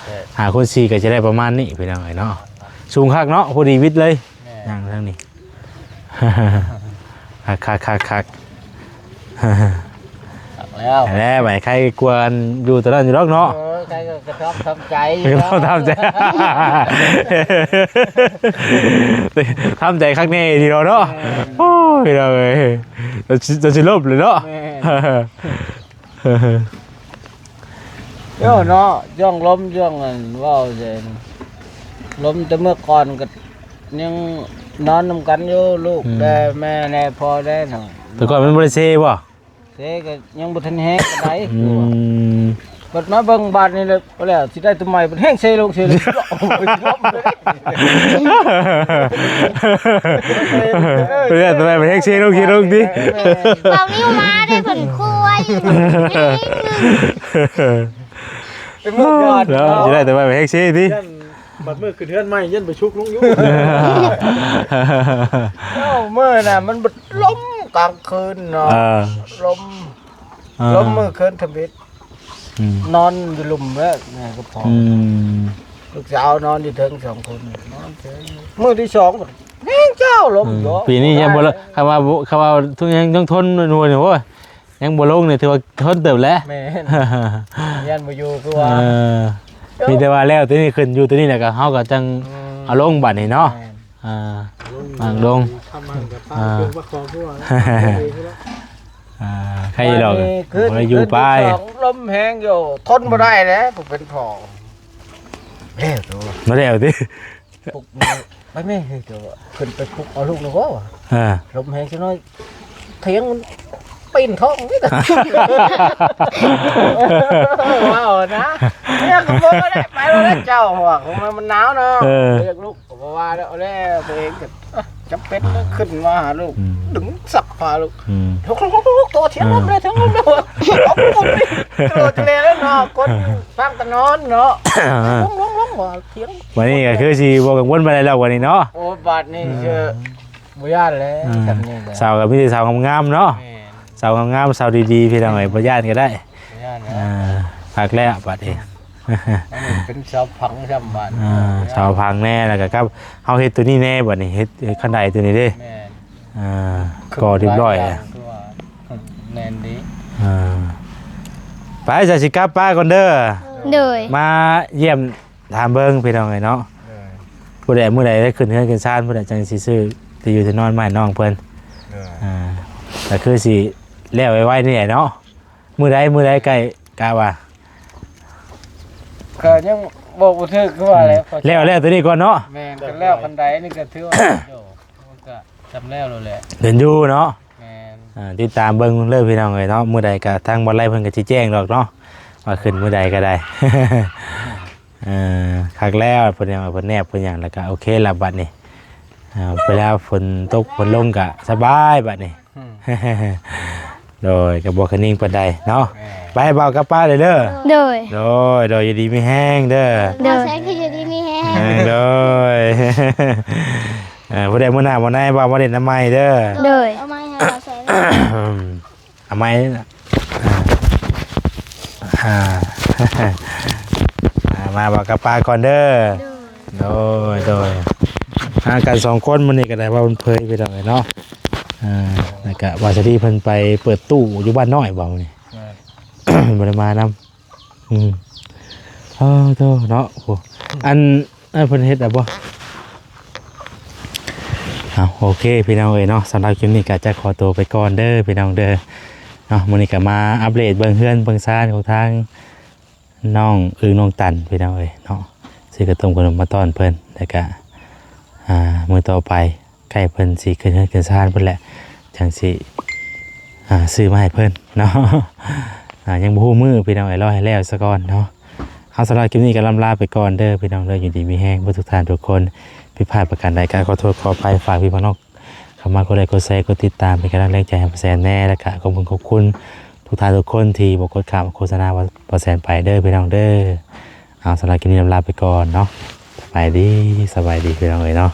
ເຄ ຫ້າຄູນສີ່ກໍຈະໄດ້ປະມານນີ້ ພີ່ນ້ອງເອີຍເນາະ. ສູງຄັກເນາະ ພໍດີວິດເລີຍ. ແມ່ນ ຍ່າງທາງນີ້ ຄັກໆໆໆ. ຄັກແລ້ວ ແລ້ວ ໄປໄຄກວ່າຢູ່ຕອນນັ້ນຢູ່ດອກເນາະ. ເອີ ໄຄກໍກະທຳ ທຳໃຈ ກະທຳ ທຳໃຈ ທຳໃຈຄັກແນ່ທີດຽວເນາະ. ແມ່ນ ໂອ້ຍ ພີ່ນ້ອງເອີຍ ຈະຊິ ຈະຊິລົບເລີຍເນາະ. ແມ່ນ ໂອ້ເນາະ ຊ່ວງລົມ ຊ່ວງອັນເວົ້າແຕ່ລົມແຕ່ເມື່ອກ່ອນກໍຍັງນອນນຳກັນຢູ່ ລູກ ອືມ ແດ່ແມ່ແດ່ພໍ່ແດ່ເນາະ. ແຕ່ກ່ອນມັນບໍ່ໄດ້ເຊບໍ່? ເຊກໍຍັງບໍ່ທັນແຮງປານໃດ. ອືມ ບັດມາເບິ່ງບາດນີ້ແລ້ວ ແລ້ວຊິໄດ້ຕົວໃໝ່ ບັດແຮງເຊລົງ ເຊລົງ. ໂອ້ຍ ລົມເລີຍ ເອີ ຕົວໃໝ່ ບັດແຮງເຊລົງ ເຊລົງຕິ. ເອີ ເບົານິ້ວມາໄດ້ ເພິ່ນຄົວຢູ່ ເປັນມື້ກ່ອນເນາະ ເນາະ ຊິໄດ້ແຕ່ວ່າແຮກເຊຕິ ຢ້ານບັດມື້ຂຶ້ນເຮືອນໃໝ່ຢ້ານໄປຊຸກລົງຢູ່. ເຈົ້າ ມື້ນະ ມັນບັດລົມກາງຄືນເນາະ. ເອີ ລົມ ເອີ ລົມມື້ຄືນທຳອິດ. ອືມ ນອນຢູ່ລຸ່ມແລ້ວ ແມ່ກໍພໍ. ອືມ ລູກສາວນອນຢູ່ເທິງສອງຄົນ ນອນເຊີຍ. ມື້ທີສອງ ແຮງເຈົ້າລົມ. ອືມ ເນາະ ປີນີ້ຍັງບໍ່ ບໍ່ໄດ້ ຄັນວ່າ ຄັນວ່າທຸກ ຍັງ ຍັງທົນໜ່ວຍນີ້ ໂອ້ຍ ຍັງບໍ່ລົງນີ້ຖືວ່າທົນເຕີບແຫຼະ. ແມ່ນ ຢ້ານບໍ່ຢູ່ຄືວ່າ. ເອີ ມີແຕ່ວ່າແລ້ວຕົວນີ້ ຂຶ້ນຢູ່ຕົວນີ້ແລ້ວກໍ ເຮົາກໍຈັ່ງ ອືມ ເອົາລົງບັດນີ້ເນາະ. ແມ່ນ ອ່າ ວາງລົງ ທຳມັນກໍຕັ້ງ ອ່າ ເຄື່ອງປະຄອງຕົວ ອ່າ ໃຄດອກ ບໍ່ໄດ້ຢູ່ໄປ. ລົມແຮງຢູ່ ທົນບໍ່ໄດ້ແລ້ວ ຜູ້ເປັນພໍ່. ແລ້ວໂຕ ມາແລ້ວຕິ ປຸກ ໄປແມ່ ເຮີ້ຍ ໂຕ ຂຶ້ນໄປປຸກເອົາລູກແລ້ວບໍ່? ອ່າ ລົມແຮງຊິໜ້ອຍ ຖຽງມັນປີນທ້ອງນີ້ນະ. ເວົ້ານະ ເອີ ກໍບໍ່ໄດ້ໄປແລ້ວເຈົ້າ ເພາະວ່າມັນໜາວເນາະ. ເອີ ຮຽກລູກກໍບໍ່ວ່າແລ້ວ ແລ້ວຕົວເອງກໍຈຳເປັນ ອ່າ ຂຶ້ນມາຫາລູກ ອືມ ດຶງຊັກຜ້າລູກ. ອືມ ໂຕຖຽງລົມແລ້ວ ຖຽງລົມແລ້ວ ເອົາຄົນນີ້ໂຕແລ້ວເນາະ ຄົນຟັງແຕ່ນອນເນາະ. ເອີ ລົງໆໆ ວ່າຖຽງ ບັດນີ້ກໍຄືຊິບໍ່ກັງວົນປານໃດແລ້ວບັດນີ້ເນາະ. ໂອ້ ບັດນີ້ ອືມ ເຊີ ບໍ່ຢ້ານແລ້ວ. ອ່າ ສ່ຳນີ້ແຫຼະ ສາວກໍມີແຕ່ສາວງາມໆເນາະ. ແມ່ນ ສາວງາມໆ ສາວດີໆ ພີ່ນ້ອງເອີຍ ບໍ່ຢ້ານກໍໄດ້. ບໍ່ຢ້ານແລ້ວ ອ່າ ຄັກແລ້ວບັດນີ້ ອັນນີ້ເປັນສາວຜັງຊ້ຳບາດ. ອ່າ ສາວຜັງແນ່ ແລ້ວກໍກັບເຮົາເຮັດຕົວນີ້ແນ່ບັດນີ້ ເຮັດ ເຮັດຄັນໄດຕົວນີ້ເດ້. ແມ່ນ ອ່າ ກໍຮຽບຮ້ອຍ ຄືວ່າ ແມ່ນດີ. ອ່າ ໄປ ສະ ຊິກັບ ປາກ່ອນເດີ. ໂດຍ ມາຢ້ຽມ ຖາມເບິ່ງພີ່ນ້ອງເອີຍເນາະ. ເອີ ຜູ້ໃດ ມື້ໃດໄດ້ຂຶ້ນເຮືອນຂຶ້ນຊານ ຜູ້ໃດຈັ່ງຊິຊື້ທີ່ຢູ່ທີ່ນອນມາໃຫ້ນ້ອງເພິ່ນ. ເອີ ອ່າ ກໍຄືຊິແລ້ວໄວໆນີ້ແຫຼະເນາະ. ມື້ໃດ ມື້ໃດໃກ້ ກະວ່າ ກໍຍັງບອກບໍ່ຖືກ ຄືວ່າແຫຼະ. ອືມ ແລ້ວ ແລ້ວຕົວນີ້ກ່ອນເນາະ. ແມ່ນ ກໍແລ້ວຄັນໃດນີ້ກໍຖືວ່າ ໂອ້ ຈຳແລ້ວໂລດແຫຼະ ເຫັນຢູ່ເນາະ ແມ່ນ ອ່າ ຕິດຕາມເບິ່ງເລີຍພີ່ນ້ອງເອີຍເນາະ ມື້ໃດກໍທາງບໍ່ໄລເພິ່ນກໍຊິແຈ້ງດອກເນາະ ວ່າຂຶ້ນມື້ໃດກໍໄດ້ ເອີ ຄັກແລ້ວ ເພິ່ນຍັງ ເພິ່ນແນບ ເພິ່ນຫຍັງ ແລ້ວກໍໂອເຄລະບັດນີ້ ອ່າ ເວລາຝົນຕົກຝົນລົງກໍສະບາຍບັດນີ້ ອືມ ໂດຍ ກໍບໍ່ຄະນິງປານໃດເນາະ ແມ່ນ ໄປ ບ່າວກັບປ້າເດີ ໂດຍ ໂດຍ ໂດຍ ຢູ່ດີມີແຮງເດີ ໂດຍ ແຊງຄືຢູ່ດີມີແຮງ ເອີ ໂດຍ ເອີ ຜູ້ໃດມື້ໜ້າບໍ່ໄດ້ ບ່າວມາຫຼິ້ນນຳໃໝ່ເດີ ໂດຍ ເອົາໄມ້ໃຫ້ບ່າວແຊງ ເອົາໄມ້ ອ່າ ອ່າ ອ່າ ມາ ບ່າວກັບປ້າກ່ອນເດີ ໂດຍ ໂດຍ ໂດຍ ຫາກັນສອງຄົນມື້ນີ້ກໍໄດ້ເວົ້າເພີຍໄປດອກເນາະ ອ່າ ແລ້ວກະວ່າສະດີເພິ່ນໄປເປີດຕູ້ຢູ່ບ້ານນ້ອຍບໍ່ມື້ນີ້ ແມ່ນ ບໍ່ໄດ້ມານຳ ອືມ ເອີ ໂທ້ເນາະ ໂອ້ ອັນ ອັນເພິ່ນເຮັດແລ້ວບໍ່ ເອົາ ໂອເຄ ພີ່ນ້ອງເອີຍເນາະ ສຳລັບຄລິບນີ້ກໍຈະຂໍຕົວໄປກ່ອນເດີ ພີ່ນ້ອງເດີ ເນາະ ມື້ນີ້ກໍມາອັບເດດເບິ່ງເຮືອນເບິ່ງຊານຂອງທາງ ນ້ອງອຶ່ງນ້ອງຕັນ ພີ່ນ້ອງເອີຍເນາະ ຊື້ເຂົ້າຕົ້ມຂະໜົມມາຕ້ອນເພິ່ນ ແລ້ວກະ ອ່າ ມື້ຕໍ່ໄປໃກ້ເພິ່ນຊິຂຶ້ນເຮືອນຂຶ້ນຊານພຸ້ນແຫຼະ ຈັ່ງຊິ ອ່າ ຊື້ມາໃຫ້ເພິ່ນເນາະ ອ່າ ຍັງບໍ່ຮູ້ມື້ພີ່ນ້ອງເອີຍ ລໍໃຫ້ແລ້ວສາກ່ອນເນາະ ເອົາ ສຳລັບຄລິບນີ້ກໍລ່ຳລາໄປກ່ອນເດີ ພີ່ນ້ອງເດີ ຢູ່ດີມີແຮງເບິດທຸກທ່ານທຸກຄົນ ຜິດພາດປະການໃດກໍຂໍໂທດຂໍອະໄພ ຝາກພີ່ຝາກນ້ອງ ເຂົ້າມາກົດໄລກົດແຊກົດຕິດຕາມ ເປັນກຳລັງແຮງໃຈໃຫ້ປາແສນແດ່ ແລ້ວກະຂອບຄຸນຂອບຄຸນທຸກທ່ານທຸກຄົນທີ່ບໍ່ກົດຂ້າມໂຄສະນາປາແສນໄປເດີພີ່ນ້ອງເດີ ເອົາ ສຳລັບຄລິບນີ້ລຳລາໄປກ່ອນເນາະ ສະບາຍດີ ສະບາຍດີພີ່ນ້ອງເອີຍເນາະ.